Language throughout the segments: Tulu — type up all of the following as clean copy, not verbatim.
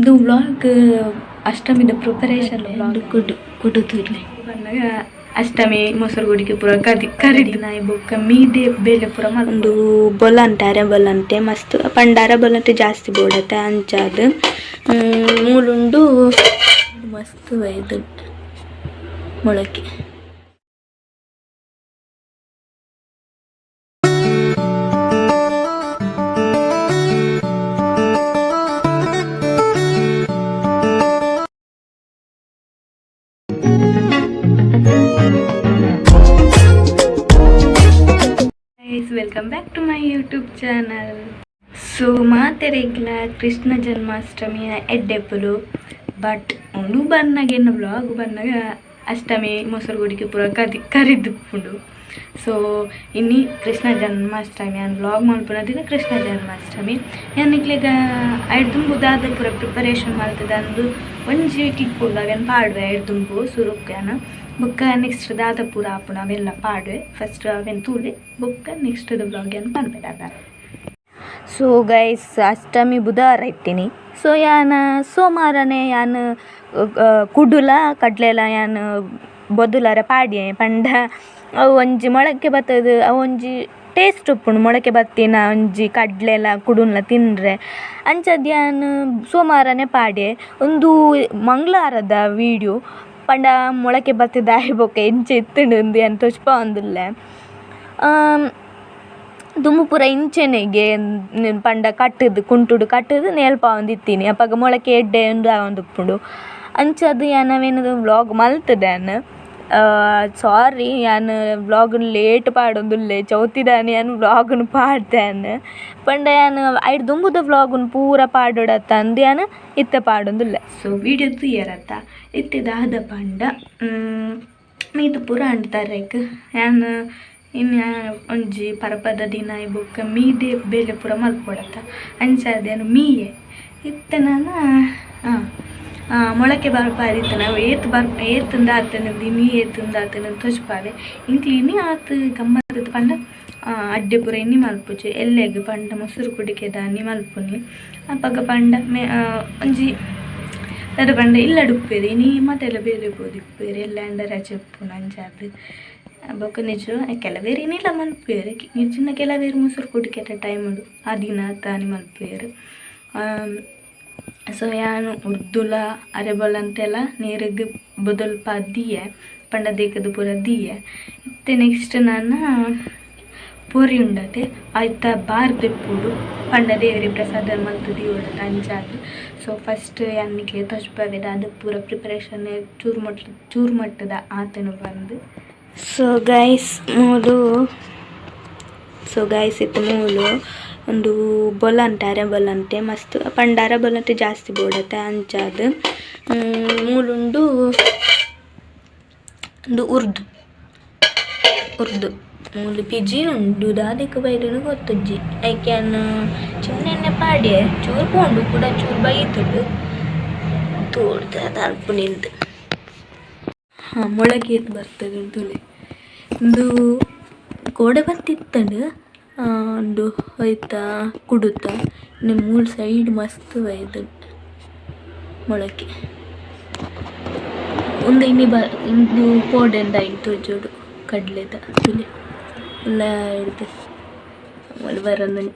ಇದು ವ್ಲಾಗ್ ಅಷ್ಟಮಿದ ಪ್ರಿಪರೇಷನ್ ವ್ಲಾಗ್. ಕುಡು ಕುಡು ತೂಲೆ. ಬನ್ನಗ ಅಷ್ಟಮಿ ಮೊಸರು ಗುಡಿಗೆ ಪೂರ ಕದಿ ಕರಿದಿ ನಾಯಿ ಬೊಕ್ಕ ಮೀದೆ ಬೇಲೆ ಪೂರ ಉಂದು ಬೊಲಂತೆ, ಅರೆ ಬೊಲಂತೆ ಮಸ್ತ್ ಪಂಡ ಅರೆ ಬೊಲಂತೆ ಜಾಸ್ತಿ ಬೋಡತ್ತೆ ಅಂಚಾದ್. ಮೂಲುಂಡು ಮಸ್ತ್ ಬೈದು ಮೊಳಕೆ. Guys, welcome back to my YouTube channel. So ಮಾತೆರೆಗ್ಲ ಕೃಷ್ಣ ಜನ್ಮಾಷ್ಟಮಿಯ ಎಡ್ಡೆಪ್ಪುಲು. ಬಟ್ ಉಂಡು ಬನ್ನಗ ಎನ್ನ ವ್ಲಾಗ್ ಬನ್ನಗ ಅಷ್ಟಮಿ ಮೊಸರು ಗುಡಿಗೆ ಪೂರ ಕದಿ ಕರಿದುಪ್ಪುಂಡು. ಸೊ ಇನ್ನಿ ಕೃಷ್ಣ ಜನ್ಮಾಷ್ಟಮಿ ಯಾನ್ ವ್ಲಾಗ್ ಮಲ್ಪುನ ದಿನ ಕೃಷ್ಣ ಜನ್ಮಾಷ್ಟಮಿ. ಯಾನ್ ನಿಕ್ಲೆಗ್ ಐಡ್ ದುಂಬು ದಾದ ಪೂರ ಪ್ರಿಪರೇಷನ್ ಮಲ್ತುದಂದು ಒಂಜಿ ಕ್ಲಿಪ್ ಉಂಡು, ಅವೆನ್ ಪಾಡುವೆ. ಐಡ್ ದುಂಬು ಸುರುಕ್ ಯಾನ್ ಬೊಕ್ಕ ನೆಕ್ಸ್ಟ್ ದಾದ ಪೂರ ಆಪುಂಡು ಅವೆಲ್ಲ ಪಾಡುವೆ. ಫಸ್ಟ್ ಅವೆನ್ ತೂಲೆ, ಬೊಕ್ಕ ನೆಕ್ಸ್ಟ್ ದ ವ್ಲಾಗ್ ಯಾನ್ ಪನ್ಪೆ ದಾದ. ಸೊ ಗೈಸ್, ಅಷ್ಟಮಿ ಬುಧಾರ ಇತ್ತೀನಿ. ಸೊ ಯಾನ್ ಸೋಮಾರನೆ ಯಾನ್ ಕುಡುಲ ಕಡ್ಲೆಲ ಯಾನ್ ಬೊದುಲರೆ ಪಾಡ್ಯೆ. ಪಂಡ ಅವು ಒಂಜಿ ಮೊಳಕೆ ಬತ್ತದು, ಅವು ಒಂಜಿ ಟೇಸ್ಟ್ ಉಪ್ಪುಂಡು ಮೊಳಕೆ ಬತ್ತಿನ ಒಂಜಿ ಕಡ್ಲೆಲ ಕುಡುನ್ಲ ತಿನ್ರೆ. ಅಂಚದ್ ಯಾನ್ ಸೋಮಾರನೆ ಪಾಡ್ಯೆ. ಉಂದು ಮಂಗಳವಾರದ ವೀಡಿಯೋ. ಪಂಡ ಮೊಳಕೆ ಬತ್ತಿದಾಯಿ ಬೊಕ್ಕ ಎಂಚ ಇತ್ತುಂಡು ಉಂದು ಯಾನ್ ತೋಜ್ಪಾವೊಂದುಲ್ಲೆ. ದುಂಬು ಪೂರ ಇಂಚೆನೆಗೆ ಪಂಡ ಕಟ್ಟುದು ಕುಂಟುಡು ಕಟ್ಟುದು ನೇಲ್ಪಾವೊಂದಿತ್ತೀನಿ. ಅಪಗ ಮೊಳಕೆ ಎಡ್ಡೆ ಉಂದು ಆವೊಂದುಪ್ಪುಂಡು. ಅಂಚಾದ್ ಯಾನ್ ಅವೆನ್ ವ್ಲಾಗ್ ಮಲ್ತುದೆ. ಯಾನ್ ಸಾರಿ, ಯಾನ್ ವ್ಲಾಗ್ ಲೇಟ್ ಪಾಡೊಂದುಲ್ಲೆ. ಚೌತಿದಾನಿ ಯಾನ್ ವ್ಲಾಗ್ನ್ ಪಾಡ್ದೆ. ಯಾನ್ ಪಂಡ ಯಾನ್ ಐಡ್ ದುಂಬುದ ವ್ಲಾಗ್ನ್ ಪೂರ ಪಾಡೊಡತ್ತಂದು ಯಾನ್ ಇತ್ತೆ ಪಾಡೊಂದುಲ್ಲೆ. ಸೊ ವೀಡಿಯೋ ತೂಯರತ್ತ. ಇತ್ತೆ ದಾದ ಪಂಡ, ಮೀತ್ ಪೂರ ಅಂಡ್ ತರೆಕ್. ಯಾನ್ ಇನ್ನು ಒಂಜಿ ಪರಪದ ದಿನ ಬೊಕ್ಕ ಮೀದೆ ಬೇಲೆ ಪೂರ ಮಲ್ಪೊಡತ್ತ, ಅಂಚಾದ್ ಯಾನ್ ಮೀಯೆ ಇತ್ತೆ. ನಾನ ಮೊಳಕೆ ಬರ್ಪಾದಿತ್ತೆ. ನಾವು ಏತ್ ಬರ್ಪ ಏತುಂದ ಆತನ ದಿನಿ ಏತುಂದ ಆತನ ತೋಜ್ಪಾವೆ ಇಂಕ್ಲು. ಇನಿ ಆತ್ ಗಮ್ಮತ್ ಪಂಡ ಅಡ್ಡೆ ಪೂರ ಇನಿ ಮಲ್ಪುಜಿ. ಎಲ್ಲೆಗ್ ಪಂಡ ಮೊಸರು ಕುಡಿಕೆದಾನಿ ಮಲ್ಪುನಿ. ಅಪಗ ಪಂಡ ಮೇ ಒಂಜಿ ದಾದ ಪಂಡ ಇಲ್ಲಡ್ ಉಪ್ಪೆರ್. ಇನಿ ಮಾತೆಲ್ಲ ಬೇಲೆ ಪೋದಿಪ್ಪೆರ್, ಎಲ್ಲೆ ಆಂಡ ರಜೆ ಉಪ್ಪುಂಡು. ಅಂಚಾದ್ ಬೊಕ್ಕ ನಿಜ ಕೆಲವೆರ್ ಇನಿಲ ಮಲ್ಪುವೆರ್. ನಿಜಿನ ಕೆಲವೆರ್ ಮೊಸರು ಕುಡಿಕೆದ ಟೈಮ್ ಆ ದಿನ ತಾನಿ ಮಲ್ಪುವೆರ್. ಸೊ ಯಾನ್ ಉರ್ದುಲ ಅರೆಬೊಲಂತೆಲ ನೀರುಗ್ ಬೊದಲ್ಪ ದೀಯೆ, ಪಂಡ ದೇಕದ ಪೂರ ದೀಯೆ. ಇತ್ತೆ ನೆಕ್ಸ್ಟ್ ನಾನ ಪೊರಿ ಉಂಡತೆ, ಐತ ಬಾರ್ ದೆಪ್ಪೊಡು. ಪಂಡ ದೇವೆರೆ ಪ್ರಸಾದ ಮಲ್ತ್ ದೀವೊಡತ, ಅಂಚಾದ್. ಸೊ ಫಸ್ಟ್ ಯಾನ್ ನಿಕ್ಲೆ ತೋಜ್ಪಾವೆ ದಾದ ಪೂರ ಪ್ರಿಪರೇಷನ್ ಚೂರು ಮಟ್ಟ ಚೂರು ಮಟ್ಟದ ಆತನು ಬಂದು. ಸೊ ಗೈಸ್ ಮೂಲು, ಸೊ ಗೈಸ್, ಇತ್ತೆ ಮೂಲು ಉಂದು ಬೊಲಂತೆ, ಅರೆ ಬೊಲಂತೆ ಮಸ್ತ್ ಪಂಡ ಅರೆ ಬೊಲಂತೆ ಜಾಸ್ತಿ ಬೋಡತ್ತೆ ಅಂಚಾದ್. ಮೂಲುಂಡು ಉಂದು ಉರ್ದು ಉರ್ದು. ಮೂಲು ಪಿಜಿನ್ ಉಂಡು, ದಾದೆಕ್ ಬೈದೆಂದ್ ಗೊತ್ತುಜ್ಜಿ. ಐಕ್ ಯಾನ್ ಚಿನ್ನ ಎಣ್ಣೆ ಪಾಡ್ಯೆ, ಚೂರು ಪೋಂಡು, ಕುಡ ಚೂರು ಬೈತುಂಡು. ತೋಡ್ದು ದಾದ ಅನ್ಪುನಿಂದ್. ಹಾಂ, ಮೊಳಕೆ ಏತ್ ಬರ್ತದೆ ತೂಲೆ. ಉಂದು ಕೋಡೆ ಬತ್ತಿತ್ತಂಡ್. ಉಂದು ಐತ ಕುಡುತ ಇನ್ನು ಮೂಲು ಸೈಡ್ ಮಸ್ತ್ ಬೈದ್ಂಡ್ ಮೊಳಕೆ. ಉಂದು ಇನಿ ಬ ಉಂದು ಕೋಡೆಂದ್ ಐನ್ ತೋಜೊಡು. ಕಡ್ಲೆದ ತೂಲೆ ಉಲ್ಲ ಹಿಡ್ದು ಮೂಲು ಬರೊಂದುಂಡು.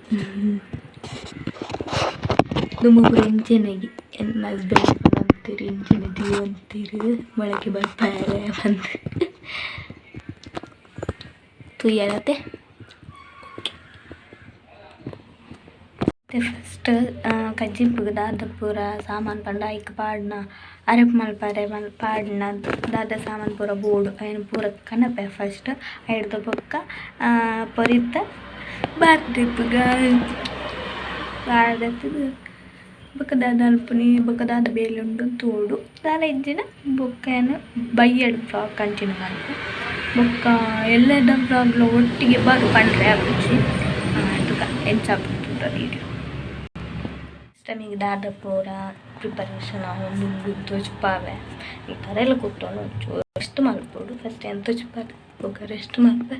ದುಂಬು ಪೂರ ಇಂಚೆನೆಗೆ ಎನ್ನ ಹಸ್ಬೆಂಡ್ ಪನೊಂತೆರ್, ಇಂಚೆನೆ ದೀವೊಂತೆರ್ ಮೊಳಕೆ ಬರ್ಪಾಯೆರೆ ಪಂದ್. ತೂಯರತೆ. ಫಸ್ಟ್ ಕಜ್ಜಿಪ್ಪುಗು ದಾದ ಪೂರ ಸಾಮಾನ್ ಪಂಡ ಐಕ್ ಪಾಡ್ನ ಅರೆಪು ಮಲ್ಪರೆ ಪಾಡ್ನ ದಾದ ಸಾಮಾನ್ ಪೂರ ಬೋಡು ಐನ್ ಪೂರ ಕನಪೆ ಫಸ್ಟ್. ಐಡ್ದ್ ಬೊಕ್ಕ ಪೊರಿತ ಬಾರ್ ದೆಪ್ಪುಗ. ಬಾರ್ ದೆತ್ತುದು ಬೊಕ್ಕ ದಾದ ಮಲ್ಪುನಿ, ಬೊಕ್ಕ ದಾದ ಬೇಲೆ ಉಂಡು ತೂವೊಡು. ದಾಲ ಇಜ್ಜಿಡ ಬೊಕ್ಕ ಯಾನ್ ಬಯ್ಯಡ್ ವ್ಲಾಗ್ ಕಂಟಿನ್ಯೂ ಮಲ್ಪೆ. ಬೊಕ್ಕ ಎಲ್ಲೆದ ವ್ಲಾಗ್ಲ ಒಟ್ಟಿಗೆ ಬರು ಪಂಡ್ರೆ ಆಪುಜಿ. ತೂಕ ಎಂಚ ಆಪುಂಡು ತೂಕ ವೀಡಿಯೋ. ಅಷ್ಟಮಿಗ್ ದಾದ ಪೂರ ಪ್ರಿಪರೇಷನ್ ಆವೊಂದುಂಡು ತೋಜ್ಪಾವೆ. ತರೆಲ ಕುತ್ತೊಂಡು, ಒಂಚೂರು ರೆಸ್ಟ್ ಮಲ್ಪೊಡು. ಫಸ್ಟ್ ಯಾನ್ ತೋಜ್ಪಾದೆ, ಬೊಕ್ಕ ರೆಸ್ಟ್ ಮಲ್ಪೆ.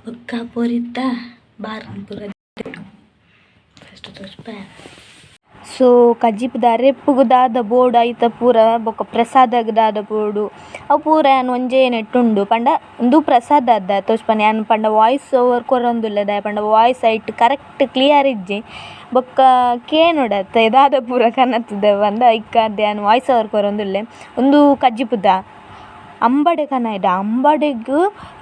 ಬೊಕ್ಕ ಪೊರಿತ ಬಾರ್ನ್ ಪೂರ ಫಸ್ಟ್ ತೋಜ್ಪಾವೆ. ಸೊ ಕಜಿಪುದ ಅರೆಪ್ಪುಗು ದಾದ ಬೋಡು ಐತ ಪೂರ ಬೊಕ ಪ್ರಸಾದಗ್ ದಾದ ಬೋಡು ಅವು ಪೂರ ಯಾನ್ ಒಂಜೇ ನೆಟ್ಟುಂಡು ಪಂಡ ಉಂದು ಪ್ರಸಾದ ಅದ ತೋಜ್ಪನೆ ಯಾನ್ ಪಂಡ ವಾಯ್ಸ್ ಓವರ್ ಕೊರೊಂದುಲ್ಲೆ ದಾಯೆ ಪಂಡ ವಾಯ್ಸ್ ಐಟ್ ಕರೆಕ್ಟ್ ಕ್ಲಿಯರ್ ಇಜ್ಜಿ ಬೊಕ್ಕ ಕೇನೊಡತ್ತೆ ದಾದ ಪೂರ ಕನತುದೆ ಪಂದ್ ಐಕಾದ್ ಯಾನ್ ವಾಯ್ಸ್ ಓವರ್ ಕೊರೊಂದುಲ್ಲೆ. ಉಂದು ಕಜಿಪುದ ಅಂಬಡೆ ಕನೈದ ಅಂಬಡೆಗ್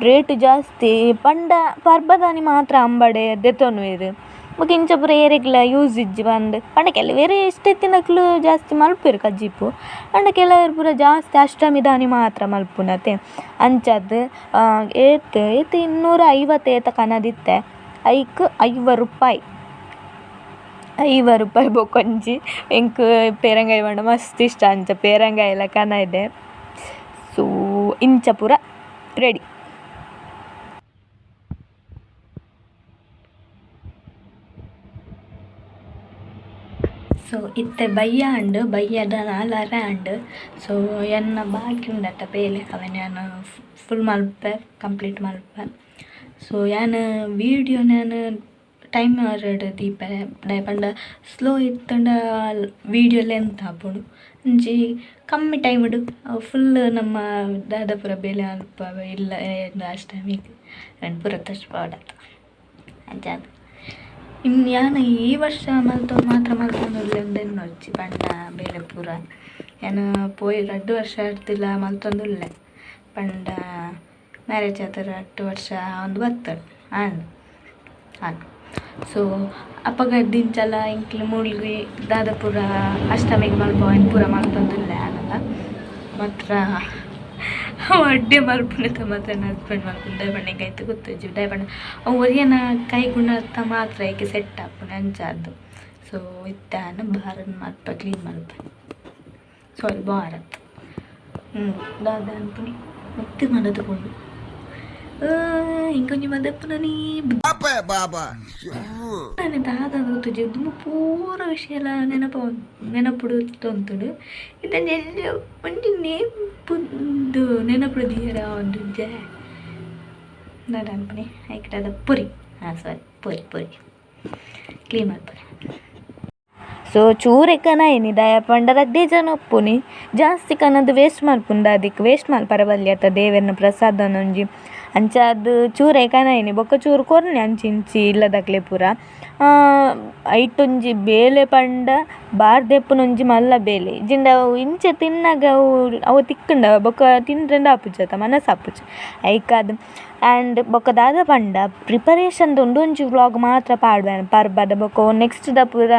ರೇಟ್ ಜಾಸ್ತಿ ಪಂಡ ಪರ್ಬದಾನಿ ಮಾತ್ರ ಅಂಬಡೆ ದೆತೊನುವೆರ್ ಬೊಕ ಇಂಚ ಪೂರ ಏರೆಗ್ಲ ಯೂಸ್ ಇಜ್ಜಿ ಪಂದ್ ಪಂಡ ಕೆಲವೆರ್ ಇಷ್ಟ ಇತ್ತಿನಕುಲು ಜಾಸ್ತಿ ಮಲ್ಪೆರ್ ಕಜಿಪು ಪಂಡ ಕೆಲವೆರ್ ಪೂರ ಜಾಸ್ತಿ ಅಷ್ಟಮಿದಾನಿ ಮಾತ್ರ ಮಲ್ಪುನತೆ. ಅಂಚಾದ್ ಏತ್ ಏತ್ 250 ಏತ ಕನದಿತ್ತೆ ಐಕ್ 50 ರೂಪಾಯಿ 50 ರೂಪಾಯಿ ಬೊಕೊಂಜಿ ಎಂಕ್ ಪೇರಂಗಾಯಿ ಪಂಡ ಮಸ್ತ್ ಇಷ್ಟ ಅಂಚ ಪೇರಂಗಾಯಿಲ ಕನೈದೆ. ಸೊ ಇಂಚ ಪೂರ ರೆಡಿ. ಸೊ ಇತ್ತೆ ಬಯ್ಯ ಅಂಡ್ ಬಯ್ಯದ 4:30 ಅಂಡ್. ಸೊ ಎನ್ನ ಬಾಕಿ ಉಂಡತ್ತ ಬೇಲೆ ಅವೆನ್ ಯಾನ್ ಫುಲ್ ಮಲ್ಪೆ ಕಂಪ್ಲೀಟ್ ಮಲ್ಪೆ. ಸೊ ಯಾನ್ ವೀಡಿಯೋ ನಾನು ಟೈಮ್ ದೀಪೆ ದಾಯೆ ಪಂಡ ಸ್ಲೋ ಇತ್ತಂಡ ವೀಡಿಯೋ ಲೆಂತ್ ಆಪುಂಡು ಒಂಜಿ ಕಮ್ಮಿ ಟೈಮ್ಡ್ ಫುಲ್ ನಮ್ಮ ದಾದ ಪೂರ ಬೇಲೆ ಅಲ್ಪ ಇಲ್ಲ ಅಷ್ಟಮಿಗ್ ಅವೆನ್ ಪೂರ ತೋಜ್ಪಾವೊಡತ್ತ ಅಂಚಾದ್. ಇನ್ನು ಯಾನ್ ಈ ವರ್ಷ ಮಲ್ತೊಂದು ಮಾತ್ರ ಮಲ್ತೊಂದುಲ್ಲೆ ಉಂದೆನ್ನೊರ್ಚಿ ಪಂಡ ಬೇಲೆ ಪೂರ ಯಾನ್ ಪೋಯಿ 2 ವರ್ಷ ಆಡ್ತಿಲ್ಲ ಮಲ್ತೊಂದುಲ್ಲೆ ಪಂಡ ಮ್ಯಾರೇಜ್ ಆದ್ 2 ವರ್ಷ ಒಂದು ಬತ್ತಡ್ ಆಂಡ್ ಆಂಡ್. ಸೊ ಅಪಗ ದಿಂಚಲ ಎಂಕ್ಲು ಮೂಲ್ಗಿ ದಾದ ಪೂರ ಅಷ್ಟಮಿಗ್ ಮಲ್ಪುವ ಪೂರ ಮಲ್ತೊಂದುಲ್ಲೆ ಆನಲ ಮಾತ್ರ ಅಡ್ಡೆ ಮಲ್ಪುನೆತ ಮಾತ್ರ ನನ್ನ ಹಸ್ಬೆಂಡ್ ಮಲ್ಪುನು ದಾಯೆ ಪಂಡ ಎಂಕ್ ಐತ ಗೊತ್ತುಜ್ಜಿ ದಾಯೆ ಪಂಡ ಅವು ಒರಿಯನ ಕೈ ಗುಣತ್ತ ಮಾತ್ರ ಐಕ್ ಸೆಟ್ ಆಪುಂಡು ಅಂಚಾದ್. ಸೊ ಇತ್ತೆ ಯಾನ್ ಬಾರನ್ ಮಲ್ಪ ಕ್ಲೀನ್ ಮಲ್ಪೆ ಸಾರಿ ಬಾರತ್ ದಾದ ಅನ್ಪುನಿ ಮಸ್ತ್ ಮದತ್ ಪೋಂಡು ಇಂಕೊಂಜಿ ಮದಪುನನಿ ದಾದ ಗೊತ್ತುಜ್ಜಿ ದುಂಬು ಪೂರ ವಿಷಯ ಎಲ್ಲ ನೆನಪುಡು ತೊಂತುಂಡು ಇತ್ತೆ ಎಲ್ಲಿ ಒಂಜಿ ನೇಪುಂದು ನೆನಪುಡು ದೀಯರ ಒಂದುಜ್ಜೆ ದಾದ ಅನ್ಪುನಿ ಐಕ್ ದಾದ ಪುರಿ ಹಾಂ ಸಾರಿ ಪುರಿ ಪುರಿ ಕ್ಲೀನ್ ಮಲ್ಪುನಿ. ಸೊ ಚೂರೆ ಕನಯಿನಿ ದಾಯೆ ಪಂಡ ರಡ್ಡೆ ಜನ ಉಪ್ಪುನಿ ಜಾಸ್ತಿ ಕನದ್ ವೇಸ್ಟ್ ಮಲ್ಪುನು ದಾದಿಕ್ ವೇಸ್ಟ್ ಮಲ್ಪರೆ ಬಲ್ಲಿ ಅತ್ತ ದೇವೆರ್ನ ಪ್ರಸಾದನೊಂಜಿ ಅಂಚಾದ್ ಚೂರೆ ಕನಯಿನಿ ಬೊಕ್ಕ ಚೂರು ಕೊರ್ನೆ ಅಂಚಿ ಇಂಚಿ ಇಲ್ಲದಕ್ಲೆ ಪೂರ. ಐಟೊಂಜಿ ಬೇಲೆ ಪಂಡ ಬಾರ್ ದೆಪ್ಪುನೊಂಜಿ ಮಲ್ಲ ಬೇಲೆ ಇಜ್ಜಿಂಡ ಅವು ಇಂಚ ತಿನ್ನಗ ಅವು ಅವು ತಿಕ್ಕುಂಡ ಬೊಕ್ಕ ತಿಂದ್ರೆಂಡ ಆಪುಜಿ ಅತ್ತ ಮನಸ್ ಆಪುಜಿ ಐಕಾದ್. ಆ್ಯಂಡ್ ಬೊಕ್ಕ ದಾದ ಪಂಡ ಪ್ರಿಪರೇಷನ್ ಉಂದೊಂಜಿ ವ್ಲಾಗ್ ಮಾತ್ರ ಪಾಡುವೆ ಪರ್ಬದ ಬೊಕ್ಕ ನೆಕ್ಸ್ಟ್ ದ ಪೂರ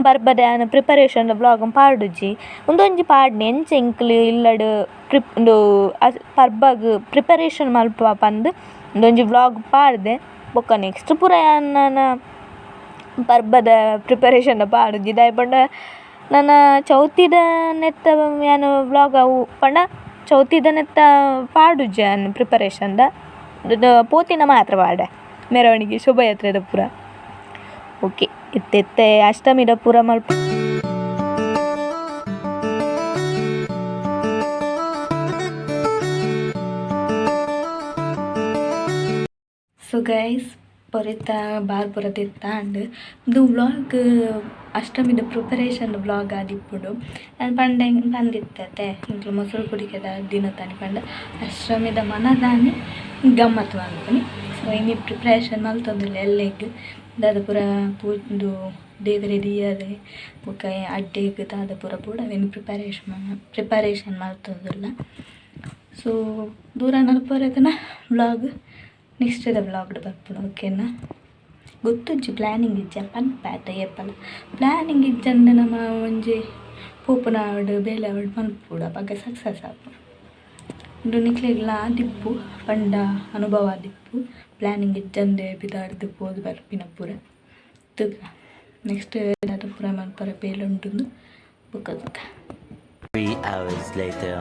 ಪರ್ಬದ ಯಾನ್ ಪ್ರಿಪರೇಷನ್ ದ ವ್ಲಾಗ್ ಪಾಡುಜಿ ಉಂದೊಂಜಿ ಪಾಡ್ನೆ ಎಂಚ ಎಂಕ್ಲು ಇಲ್ಲಡ್ ಉಂದು ಪರ್ಬಗ್ ಪ್ರಿಪರೇಷನ್ ಮಲ್ಪುವ ಪಂದ್ ಉಂದೊಂಜಿ ವ್ಲಾಗ್ ಪಾಡ್ದೆ. ಬೊಕ್ಕ ನೆಕ್ಸ್ಟ್ ಪೂರ ಯಾನ್ ನನ ಪರ್ಬದ ಪ್ರಿಪರೇಷನ್ ಪಾಡುಜಿ ದಾಯೆ ಪಂಡ ನನ ಚೌತಿದ ನೆತ್ತ ಯಾನ್ ವ್ಲಾಗ್ ಅವು ಪಂಡ ಚೌತಿದ ನೆತ್ತ ಪಾಡುಜಿ ಯಾನ್ ಪ್ರಿಪರೇಷನ್ ದ ಪೋತಿನ ಮಾತ್ರ ಪಾಡೆ ಮೆರವಣಿಗೆ ಶೋಭಾಯಾತ್ರೆದ ಪೂರ. ಓಕೆ ಇತ್ತೆ ಇತ್ತೆ ಅಷ್ಟಮಿದ ಪೂರ ಮಲ್ಪ. ಸೊ ಗೈಸ್ ಪೊರಿತ ಬಾರ್ ಪೂರ ತಿತ್ತಾಂಡ್ ಉಂದು ವ್ಲಾಗ್ ಅಷ್ಟಮಿದ ಪ್ರಿಪರೇಷನ್ ವ್ಲಾಗ್ ಆದಿಪ್ಪುಂಡು. ಯಾನ್ ಪಂಡ ಪಂದಿತ್ತೆ ಎಂಕ್ಲು ಮೊಸರು ಕುಡಿಕೆದ ದಿನತಾನಿ ಪಂಡ ಅಷ್ಟಮಿದ ಮನದಾನಿ ಗಮ್ಮತ್ ಮಲ್ಪುನಿ. ಸೊ ಇನಿ ಪ್ರಿಪರೇಷನ್ ಮಲ್ತೊಂದುಲ್ಲೆ ಎಲ್ಲೆಗ್ ದಾದ ಪೂರ ಉಂದು ದೇವೆರೆ ದೀಯರೆ ಬೊಕ್ಕ ಅಡ್ಡೆಗ್ ದಾದ ಪೂರ ಬೋಡು ಅವೆನ್ ಪ್ರಿಪರೇಷನ್ ಮಲ್ತೊಂದುಲ್ಲ. ಸೊ ದೂರ ನಲ್ಪೊರೆತನ ವ್ಲಾಗ್ ನೆಕ್ಸ್ಟ್ ದ ವ್ಲಾಗ್ ಬರ್ಪುಂಡು ಓಕೆನಾ. ಗೊತ್ತುಜ್ಜಿ ಪ್ಲ್ಯಾನಿಂಗ್ ಇಜ್ಜ ಪನ್ಪೆ ಆತ ಏಪಲ ಪ್ಲ್ಯಾನಿಂಗ್ ಇಜ್ಜಂದೆ ನಮ ಒಂಜಿ ಪೋಪುನ ಆವಡ್ ಬೇಲೆ ಆವಡ್ ಮಲ್ಪೊಡು ಅಪಗ ಸಕ್ಸಸ್ ಆಪುಂಡು. ಉಂದು ನಿಕ್ಲೆಗ್ಲ ಆದಿಪ್ಪು ಪಂಡ ಅನುಭವ ಆದಿಪ್ಪು ಪ್ಲ್ಯಾನಿಂಗ್ ಇಜ್ಜಂದೆ ಪಿದಾಡ್ದ್ ಪೋದು ಬರ್ಪಿನ ಪೂರ ತೂಕ ನೆಕ್ಸ್ಟ್ ದಾದ ಪೂರ ಮಲ್ಪರೆ ಬೇಲೆ ಉಂಡುಂದು ಬೊಕ್ಕ ತೂಕ. 3 hours later.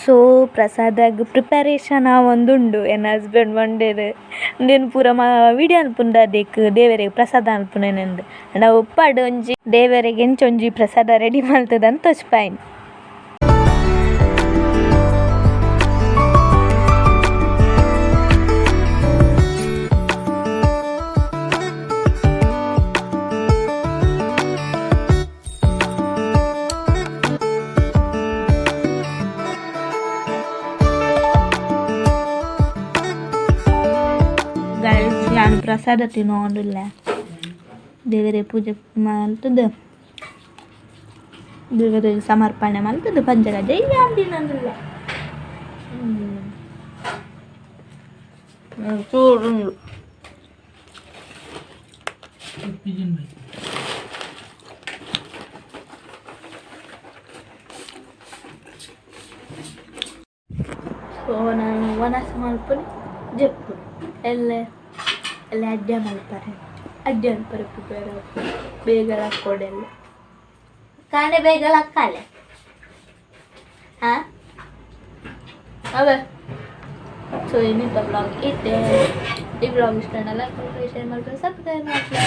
So ಪ್ರಸಾದಗ್ ಪ್ರಿಪರೇಷನ್ ಆವೊಂದುಂಡು ಎನ್ನ ಹಸ್ಬೆಂಡ್ ಪಂಡೆರ್ ಉಂದೆನ್ ಪೂರ ವಿಡಿಯೋ ಮಲ್ಪುನು ದಾದೆಕ್ ದೇವೆರೆಗ್ ಪ್ರಸಾದ ಮಲ್ಪುನೆಂದ್ ಆಂಡ ಉಪ್ಪಡ್ ಒಂಜಿ ದೇವೆರೆಗ್ ಎಂಚ ಒಂಜಿ ಪ್ರಸಾದ ರೆಡಿ ಮಲ್ತುದಂತ ತೋಜ್ಪಾಯಿನಿ. ಪ್ರಸಾದ ತಿನ್ನೊಂದುಲ್ಲೆ. ದೇವೆರೆ ಪೂಜೆ ಮಲ್ತುದು ದೇವೆರೆಗ್ ಸಮರ್ಪಣೆ ಮಲ್ತುದು ಪಂಚಕಜ್ಜಾಯ ಯಾನ್ ತಿನ್ನೊಂದುಲ್ಲೆ. ಚೂರುಂಡು. ಸೊ ನಾನು ವನಸ್ ಮಲ್ಪುನಿ ಜೆಪ್ಪುನಿ ಎಲ್ಲೆ ಎಲ್ಲೆ ಅಡ್ಡೆ ಮಲ್ಪರೆ ಅಡ್ಡೆ ಮಲ್ಪರೆ ಪ್ರಿಪೇರ್ ಬೇಗ ಲಕ್ಕೊಡೆಲ್ಲ ಕಾಂಡೆ ಬೇಗ ಲಕ್ಕಾಲೆ. ಹಾಂ, ಅವೇ. ಸೊ ಇನ್ನಿಂತ ವ್ಲಾಗ್ ಇತ್ತೆ. ಈ ವ್ಲಾಗ್ ಇಷ್ಟ ಲೈಕ್ ಮಲ್ಪುಲೆ, ಶೇರ್ ಮಲ್ಪುಲೆ, ಸಬ್ಸ್ಕ್ರೈಬ್ ಮಲ್ಪುಲೆ.